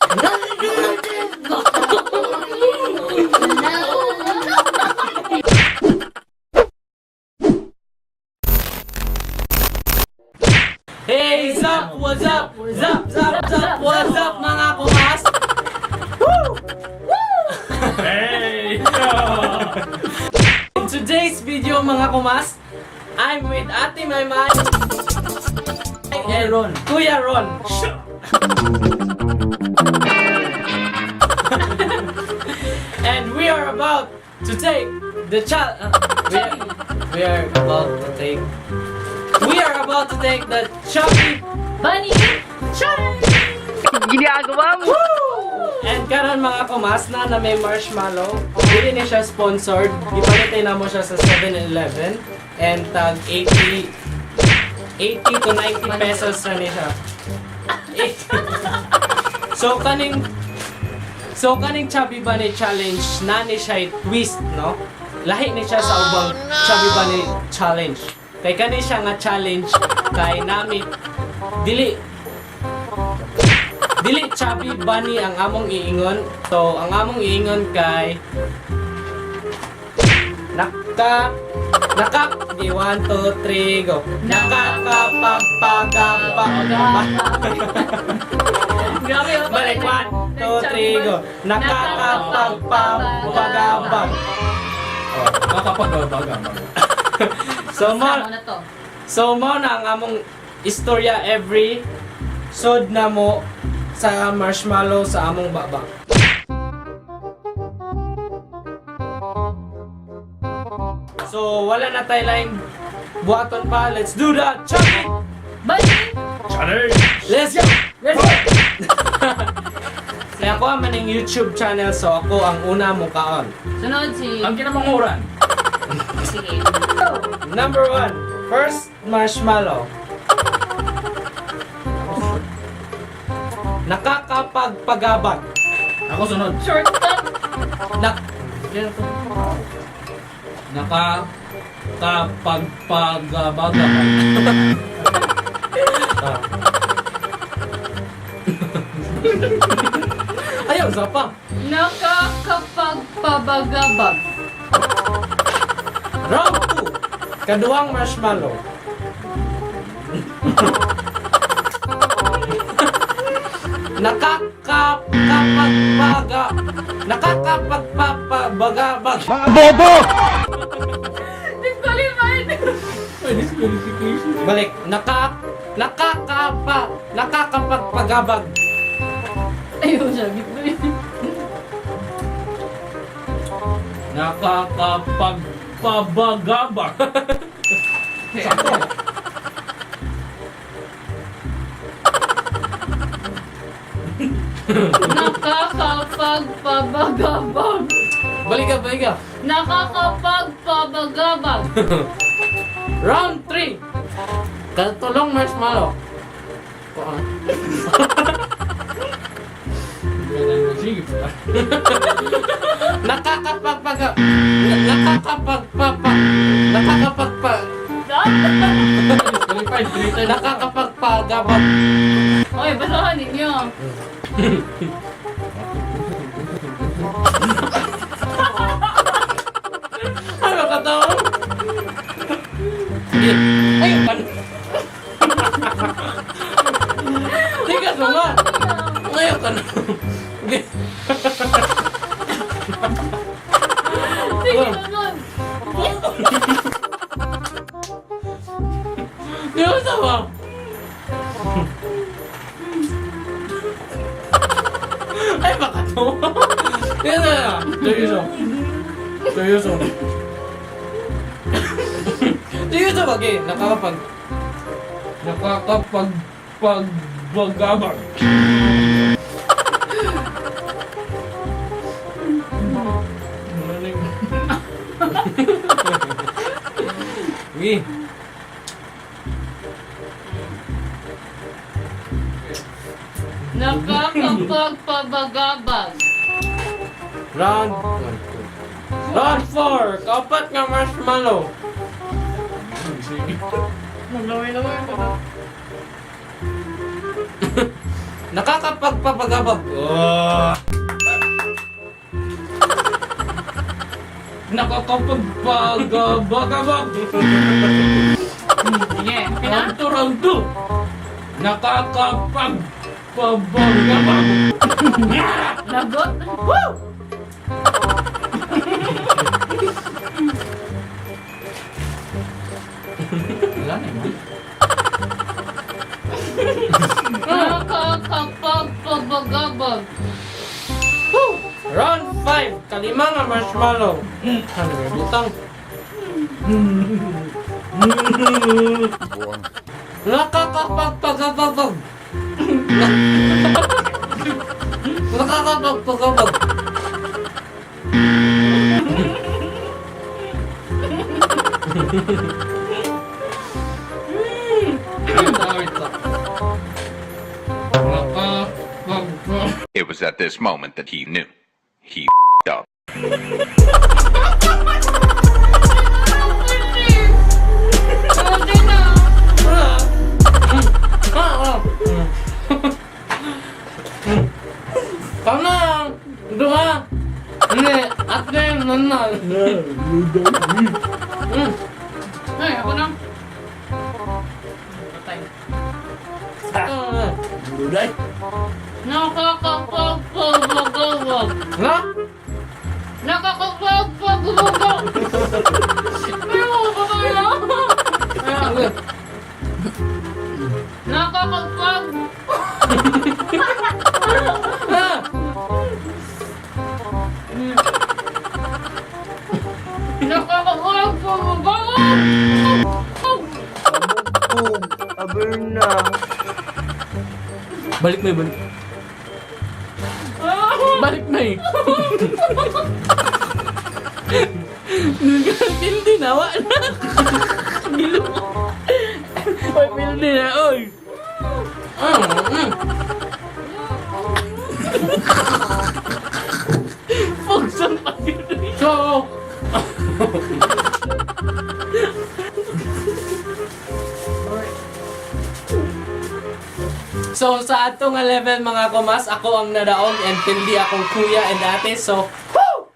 Hey, sup? What's up? What's up? Sup? Sup? What's up, mga kumas? Woo! Hey! In today's video, mga kumas, I'm with Ate Maymay and Ron. Kuya Ron. And we are about to take the chal. We are about to take. We are about to take the Chubby Bunny! Challenge! Ginagawa mo! And karon, mga kumas, na na may marshmallow. Dili ni siya sponsored. Gipalit na mo siya sa 7-Eleven and tag 80 80 to 90 pesos na ni siya. So kaning Chubby Bunny Challenge na ni siya twist, no? Lahi ni siya sa ubang Chubby Bunny Challenge. Kay kani siya nga challenge kay nami dili dili Chubby Bunny ang among iingon. So, ang among iingon kay naka naka di 1 2 3 go. Nakakapagpagapag. Grabe, oh. Balik, 1 2 3 go. Nakakapagpapagabag. Nakakapagabagabag. So mo Mo na to. So mo na ang among istorya every sod na mo sa marshmallow sa among baba. So wala na tayo laing buhaton pa. Let's do that! Chubby! Bunny! Challenge! Let's go! Let's go! Kaya ako ang maning YouTube channel, so ako ang una mo kaon. Sunod si... Ang kinamanguran. Sige. Number one, first marshmallow. Nakakapagpagabag. Ako sunod. Shortcut! Nak Nakakapagpagabagabag. Ah. Ayaw, sapa. Nakakapagpabagabag. Round 2. Kaduhang marshmallow. Nakakapagpaga Nakakapagpapabagabag. Disqualified! Disqualification. Balik. Nakakapagpagabag. Ayun siya, gitna. Nakakapagpabagabag. Sakto. Nakakapagpabagabag. Balik ka, balik ka. Nakakapagpabagabag. Round 3. Katulong marshmallow. Sige pa. Nakakapagpaga Nakakapagpapa Nakakapagpa Disqualified. Three times. Nakakapagpagabag. Okay, basahan ninyo. Ano ka to? Sige. Ay, ano? Tigas mo nga. Ngayon ka na. Sige. Sige, sunod. Di ba sama? Ay, baka to. Yan na. Seryoso. Seryoso. Seryoso ba, gay? Nakakapag... Nakakapagpagbagabag. Sige. Nakakapagpabagabag. Round 1, 2. Round 4! Kapat nga marshmallow. Sige. Maglaway-laway pa. Nakakapagpapagabag. Oh. Nakakapagpagabagabag. Sige, okay na? Round 2, round 2. Nakakapagpabagabag. Lagot? Woo! Wala na yun. Nakakapagpabagabag. Woo! Round 5. Kalima nga marshmallow. Ano may butang? Nakakapagpagabag. Nakakapagpagabag. Wait lang. Nakakapagpag... It was at this moment that he knew. He up. Pwede na. Ah, ah. Tama! Duha! Hindi, ate, nanan. Ay, ako na. Patay. Ah. Luday. Nakakapagpabagabag. Na? Nakakapagpabagabag. Pero, patay na. Ah, Nakakapag... Ah! Nakakapagpabagabag. Aber na. Balik na, balik. Balik na eh. Pildi na, wa na. Gilo. Oy, pildi na, oy. Pugsan pa yun. So, So sa atong nga level, mga kumas, ako ang nadaog and pildi akong kuya and ate. So, woo!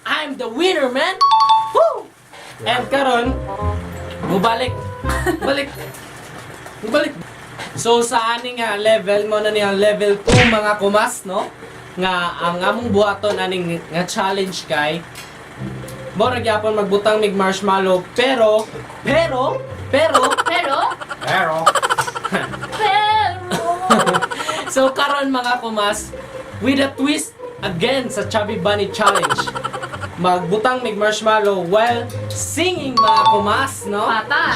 I'm the winner, man! Woo! And karon, mubalik. Balik. Mubalik. So sa ani nga level mo na niya level 2, mga kumas, no? Nga ang among buhaton aning nga challenge kay mo ra gyapon magbutang mig marshmallow, pero pero pero Pero? pero Pero... So karon, mga kumas, with a twist again sa Chubby Bunny Challenge. Magbutang mig marshmallow while singing, mga kumas, no? Patay.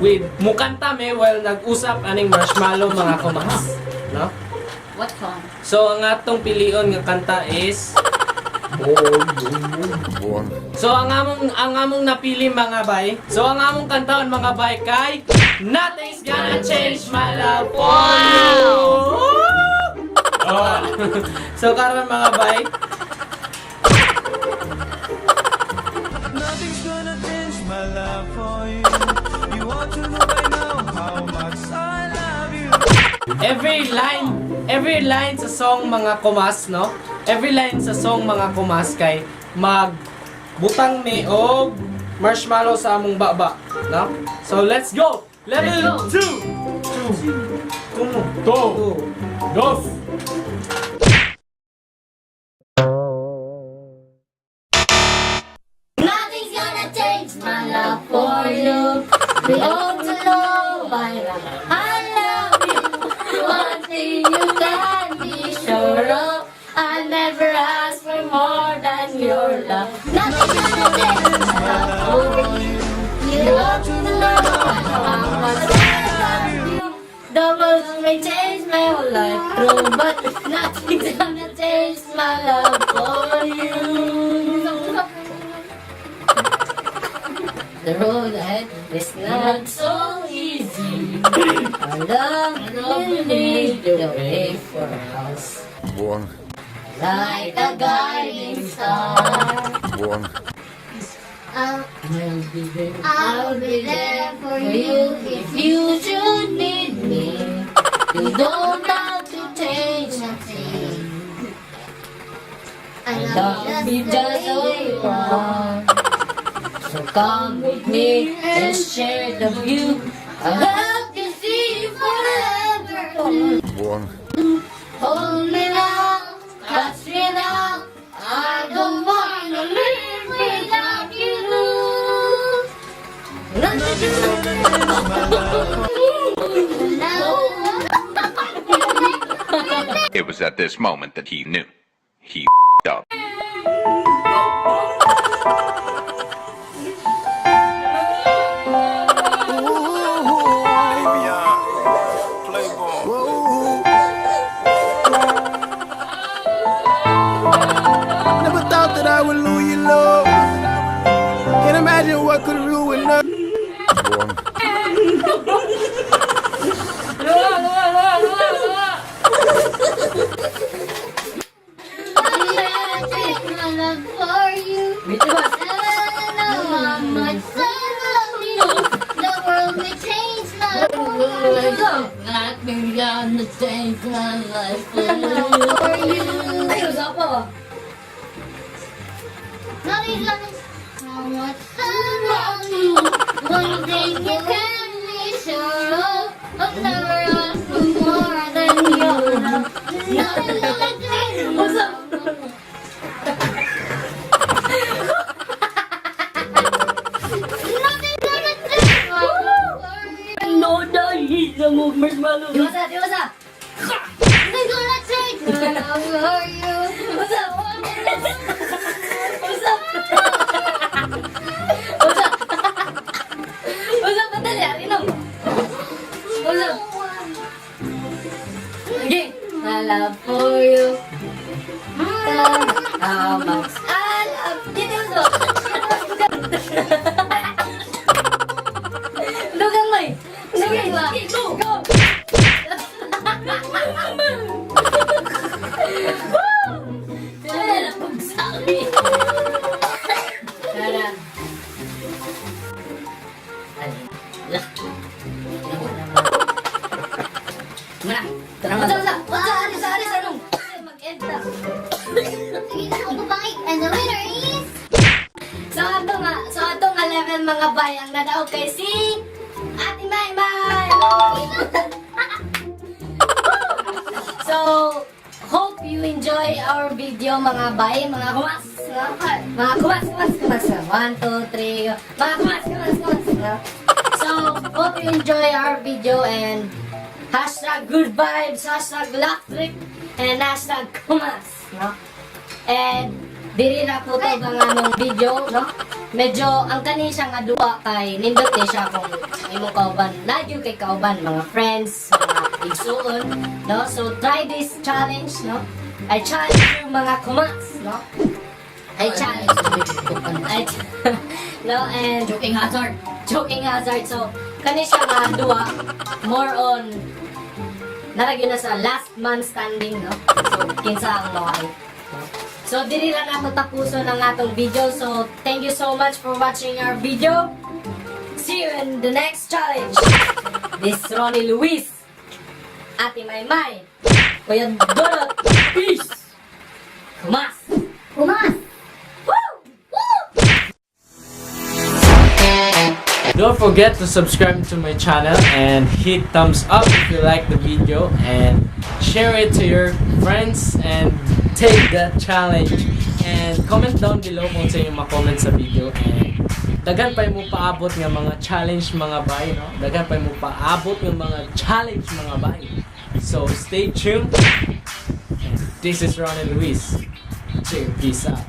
With mukanta me while nag-usap aning marshmallow, mga kumas, no? What song? So ang atong pilion nga kanta is So ang among napili, mga bay. So ang among kantaon, mga bay, kay Nothing's Gonna Change My Love For You. So karon, mga bay, Nothing's gonna change my love for you. You ought to know by now how much I love you. Every line sa song, mga kumas, no? Every line sa song, mga kumas, kay mag butang mi og marshmallow sa among baba, no? So let's go. Level Let's go. 2. 2. Two. Dos. Nothing's gonna change my love for you. We ought to know by now. I love you. One thing you can be sure of. I never ask for more than your love. Nothing's gonna change my love for you. You ought to know how much I love you. The world may change my whole life through, but nothing's gonna change my love for you. The road ahead is not so easy. Our love will lead the way for us. Like a guiding star. I'll be there for you if you should need me. You don't have to change nothing. I Love you just the way you are. So come with me and share the view. I hope to see you forever. Hold me now, touch me now. I don't wanna live without you. Nothing's gonna change my love. It was at this moment that he knew. He up. Never thought that I would lose your love. Can't imagine what could ruin us. Luha, luha, luha, luha, luha. My love for you. I know how much I love you. The world may change my life. Nothing gonna change my life for you. Ay, usa pa. Nothing's gonna how much I love you. One thing you can be sure of, I'll never ask for more than your love. Nothing's gonna change my life. Nothing's gonna change my love for you. No, dahil na mo, marshmallow. Iwasa, iwasa! Nothing's gonna change my love for you. What's up? What's up? What's up? What's up? Padali, inom. What's up? Okay. My love for you. How much I love you. Dugang mo eh. Sige, go! Go! Tara, pagsabi. Tara. Ala. Muna. Tara, tara, tara. Alis, alis, anong? Mag-end na. Sige na, ako bye. And the winner is... So atong 11, mga bay, ang nadaog kay si Ate Maymay! So, hope you enjoy our video, mga bay, mga kumas! No? Mga kumas, kumas, kumas. One, two, three, go. Mga kumas, kumas, kumas. No? So, hope you enjoy our video and #GoodVibes, #Electric, and #Kumas. No? And diri na po to ang among video, no? Medyo ang kani siya nga duwa kay nindot ni siya kung imong kauban, nagyo kay kauban, mga friends, mga igsuon, no? So try this challenge, no? I challenge you, mga kumas, no? I challenge I no and Joking hazard. Joking hazard. So kani siya nga duwa more on naragyo na sa last man standing, no? So kinsa ang mawait. So, diri lang nato tapuson ang atong video. So, thank you so much for watching our video. See you in the next challenge. This is Ronnie Luis. Ate Maymay. Kuya Dorot. Peace! Kumas! Kumas! Woo! Woo! Don't forget to subscribe to my channel and hit thumbs up if you like the video and share it to your friends and take that challenge and comment down below kung sa inyong ma-comment sa video and daghan pa mo paabot nga mga challenge, mga bay, no? Daghan pa mo paabot nga mga challenge, mga bay. So stay tuned and this is Ronnie Luis. Cheers, peace out.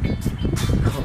Go.